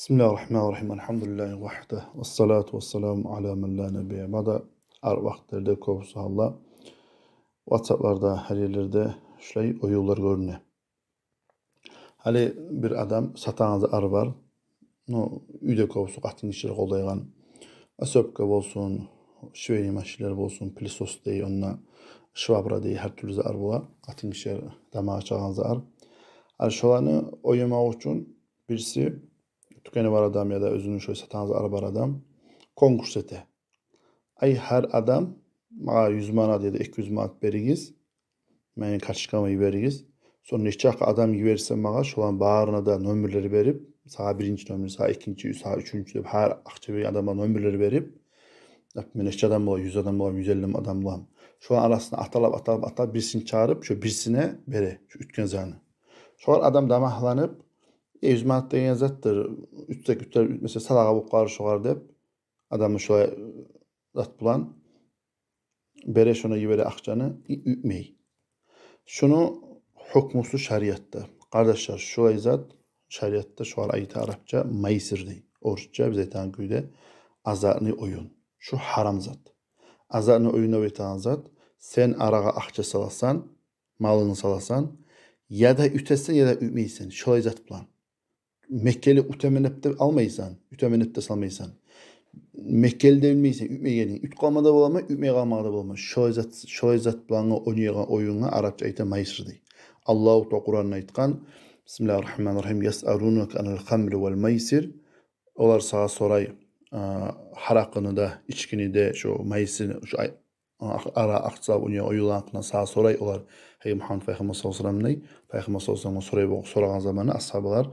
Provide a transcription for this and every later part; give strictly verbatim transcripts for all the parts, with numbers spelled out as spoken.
Бисмиллагьи ррагьмани ррагьим. Альгьамдулиллагьи вагьда. Вассалату вассаламу аля ман ла набийя баъда. Гьар вакътилерде, кёбюсю гьалда, ватсапларда, гьар ерлерде шулай оювлар гёрюне. Гьали бир адам сатагъан зары бар. Ну, уьйде кёбюсю къатынгишилер къоллайгъан. Осёпка болсун, швейный машинлер болсун, пылесос дей, онда швабра дей, гьар тюрлю зары бола. Къатынгишилер дамагъа чыгъагъан зары. Гьали шоланы оюмакъ учун бириси, тюкени бар адам яда оьзюню шолай сатагъан зары бар адам конкурс эте. Ай, гьар адам магъа юз манат яда эки юз манат беригиз, мени карточкама йиберигиз. Сонг нечакъы адам йиберсе магъа, шоланы барына да номерлер берип, сагъа биринчи номер, сагъа экинчи, сагъа уьчюнчю деп, гьар акъча берген адамгъа номерлер берип, например, нече адам бола, юз адам бола, юз элли адам бола. Шоланы арасына аталап, аталап, аталап, бирисин чыгъарып, шо бирисине бере, шо уьтген заны. Шогъар адам дамагьланып, э, юз манат деген затдыр, уьтсек уьтер, уьтмесе садагъа болуп къалар шогъар деп, адамны шолай зат булан бере, шона йибере акъчаны, и уьтмей. Шуну гьукмусу шариатда. Къардашлар, шулай зат шариатда, шогъар айта арапча майсир дей. Орусча биз айтагъан кюйде азартный оюн. Шу гьарам зат. Азартный оюн деп айтагъан зат, сен арагъа акъча саласан, малынгны саласан, яда уьтесен, яда уьтмейсен. Шолай зат булан. Мекенли уьтемен деп де алмайсан, уьтемен деп де салмайсан. Мекенли де билмейсен уьтмегенин. Уьтюп къалма да боламы, уьтмей къалмагъа да боламы. Шолай зат, шолай зат булангъы ойнайгъан оюнгъа арапча айта майсир дей. Аллагьу Таала Къуранда айтгъан: «Бисмиллагьи ррагьмани ррагьим. Ясъалунака анил хамри вал майсир». Олар сагъа сорай, а, гьаракъыны да, ичкини де, шо майсир, шо ай-, а-, ара акъча салып ойнайгъан оюнланы гьакъында сагъа сорай олар. Гьей Мугьаммад пайхаммар саллаллагьу алайгьи ва саллам, дей. Пайхаммар саллаллагьу алайгьи ва саллам сорай, сорагъан заманы асгьабалар,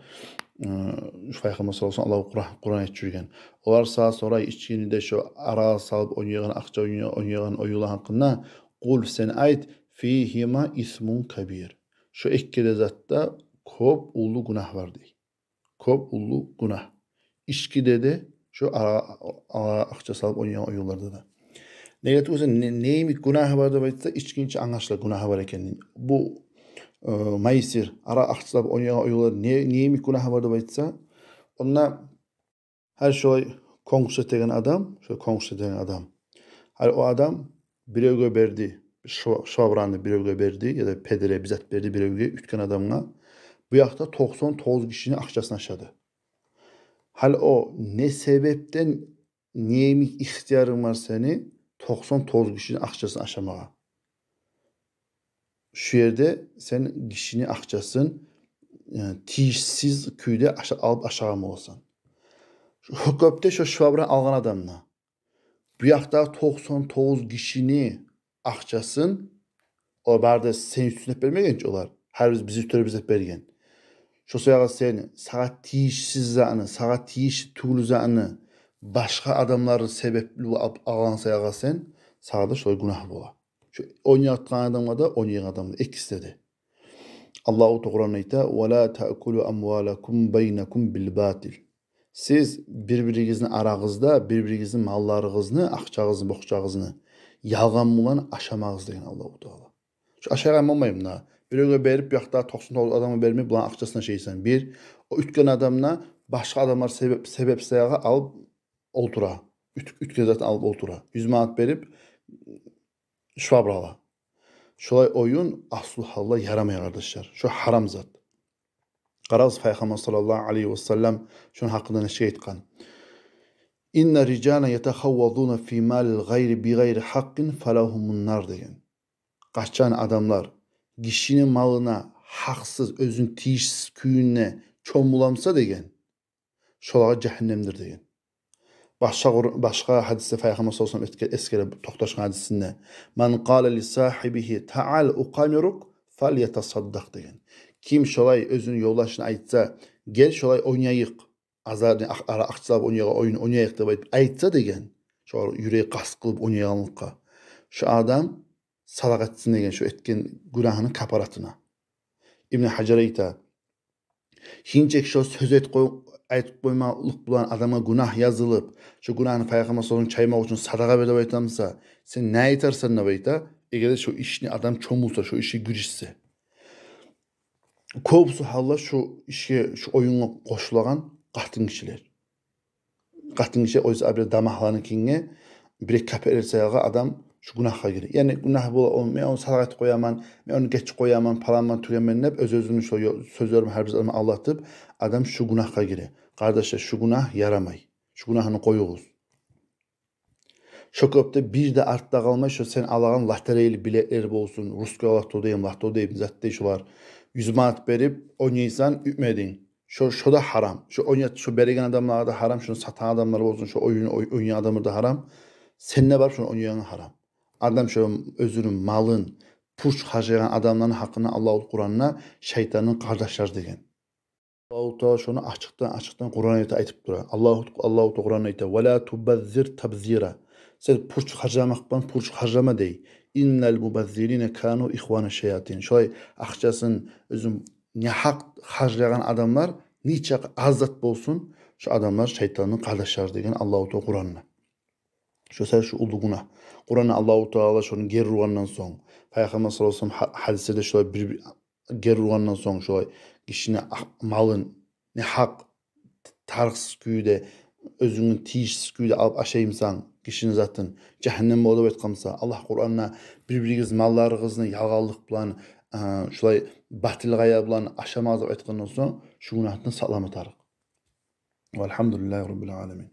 ы, пайхаммар саллаллагьу алайгьи ва саллам Къуран, Къуран айтып жюрюген. Олар сагъа сорай ичкини де, шо ара салып ойнайгъан, акъча ойнай-, ойнайгъан оюнланы гьакъында. Къул, сен айт: «Фигьима исмун кабир». Шо эки де затда кёп уллу гюнагь бар, дей. Кёп уллу гюнагь. Ичкиде де, шо ара, ара акъча салып ойнайгъан оюнларда да. Неге тюгюл эсе, не, не йимик гюнагьы бар деп айтса, ичкини чи англашыла гюнагьы бар экенин. Бу, э, майсир, ара акъча салып ойнайгъан оюнлар не, не йимик гюнагьы бар деп айтса, онда гьар шолай конкурс этеген адам, шолай конкурс этеген адам. Гьар о адам биревге берди, шо-, швабраны биревге берди, яда педре бир зат берди биревге, уьтген адамгъа. Бу якъда токъсан тогъуз гишини акъчасын ашады. Гьали о не себепден, не йимик ихтиярынг бар сени токъсан тогъуз гишини акъчасын ашамагъа? Шу ерде сен гишини акъчасын, э, тийишсиз кюйде аша-, алып ашагъан боласан. Шу гьукму да шо швабраны алгъан адамны. Бу якъда токъсан тогъуз гишини акъчасын, о бары да сен учун деп бермеген чи олар. Гьар биз, биз учун деп берген. Шо саягъа сен сагъа тийишсиз затны, сагъа тийишли тюгюл затны башгъа адамлар себепли алып алгъан саягъа сен, сагъа да шолай гюнагь бола. Шо ойнатгъан адамгъа да, ойнайгъан адамгъа да, экисине де. Аллагьу Таала Къуранда айта: «Ва ла таъкулу амвалакум байнакум бил батил». Сиз бир-биригизни арагъызда, бир-биригизни малларыгъызны, акъчагъызны, бокъчагъызны ялгъан булан ашамагъыз деген Аллагьу Таала. Шо ашайгъан болмаймы да? Биревге берип, бу якъда токъсан тогъуз адамгъа бермей, буланы акъчасын ашайсан. Бир, о уьтген адам да башгъа адамлар себеп, себеп саягъа алып олтура. Уьт-, уьтген затын алып олтура. Юз манат берип, швабрала. Шолай оюн аслу гьалда ярамай, къардашлар. Шо гьарам зат. Къарагъыз, пайхаммар саллаллагьу алайгьи ва саллам шону гьакъында нечик айтгъан: «Инна рижалан ятахаввазуна фи малил гъайри би гъайри гьакъкъин фалагьумун нар», — деген. Къачан адамлар гишини малына гьакъсыз, оьзюню тийишсиз кюйде чомула буса деген, шолагъа жагьаннемдир деген. Башгъа къур-, башгъа гьадисде пайхаммар саллаллагьу алайгьи ва саллам этге-, эсгере токъташгъан гьадисинде: «Ман къала ли сагьибигьи таъал укъамирук, фалятасаддакъ», — деген. Ким шолай оьзюню ёлдашына айтса: «Гел, шолай ойнайыкъ, азартный акъ-, ара акъча салып ойнайгъан оюн ойнайыкъ», — деп айтып айтса деген, шо юреги къаст къылып ойнайгъанлыкъгъа, шо адам садагъа этсин деген, шо этген гюнагьыны капаратына. Ибн Гьажар айта: «Гьинчек шо сёз этип къой-, айтып къоймакълыкъ булан адамгъа гюнагь язылып, шо гюнагьны пайхаммар саллаллагьу алайгьи ва саллам чаймакъ учун садагъа бер деп айта буса, сен не айтарсан?» — деп айта. Эгер де шо ишни адам чомулса, шо ишге гиришсе. Кёбюсю гьалда шо ишге, шо оюнгъа къошулагъан къатын гишилер. Къатын гиши оьзю абир дамахланы кинге бир-эки капелер саялгъа адам шу гюнагьгъа гире. Яни гюнагь бола, о, мен ону садагъа этип къояман, мен ону гечип къояман, паланман, тюгенмен деп, оьз-оьзюню шо ё-, сёзлери булан гьар бир адамны алдатып, адам шу гюнагьгъа гире. Къардашлар, шу гюнагь ярамай. Шу гюнагьны къоюгъуз. Шо кюйде бир де артда къалмай, шо сен алагъан лотерейли билетлер болсун, русский лото дейим, лото дейим, зат дей шолар. Юз манат берип ойнайсан, уьтмединг. Шо, шо да гьарам. Шо ойнат-, шо береген адамлагъа да гьарам, шону сатагъан адамлар болсун, шо оюн ой-, ойнайгъан адамлар да гьарам. Сен де барып шону ойнайгъан гьарам. Адам шо оьзюню малын пуч харжлайгъан адамланы гьакъында Аллагьу Къуранда шайтанны къардашлары деген. Аллагьу Таала шону ачыкъдан, ачыкъдан Къуран аятда айтып тура. Аллагьу, Аллагьу Таала Къуранда айта: «Ва ла тубаззир табзира». Сен пуч харжламакъ булан пуч харжлама дей. «Иннал мубаззирина кану ихвана шаятин». Шолай акъчасын оьзюн негьакъ харжлайгъан адамлар, нечакъы аз зат болсун, шо адамлар шайтанны къардашлары деген Аллагьу Таала Къуранда. Шо саялы шу уллу гюнагь. Къуранда Аллагьу Таала шону гери ургъандан сонг, Пайхаммар саллаллагьу алайгьи ва саллам гьа-, гьадислерде шолай бир, бир гери ургъандан сонг, шолай гишини а-, малын негьакъ, тарыкъсыз кюйде, оьзюнге тийишсиз кюйде алып ашаймысан гишини затын, жагьаннем бола деп айтгъан буса, Аллагь Къуранда бир-биригиз малларыгъызны ялгъанлыкъ булан, а, шолай батыл гъая булан ашамагъыз деп айтгъандан сонг, шу гюнагьдан сакъланма тарыкъ. Валгьамдулиллагьи раббил аламин.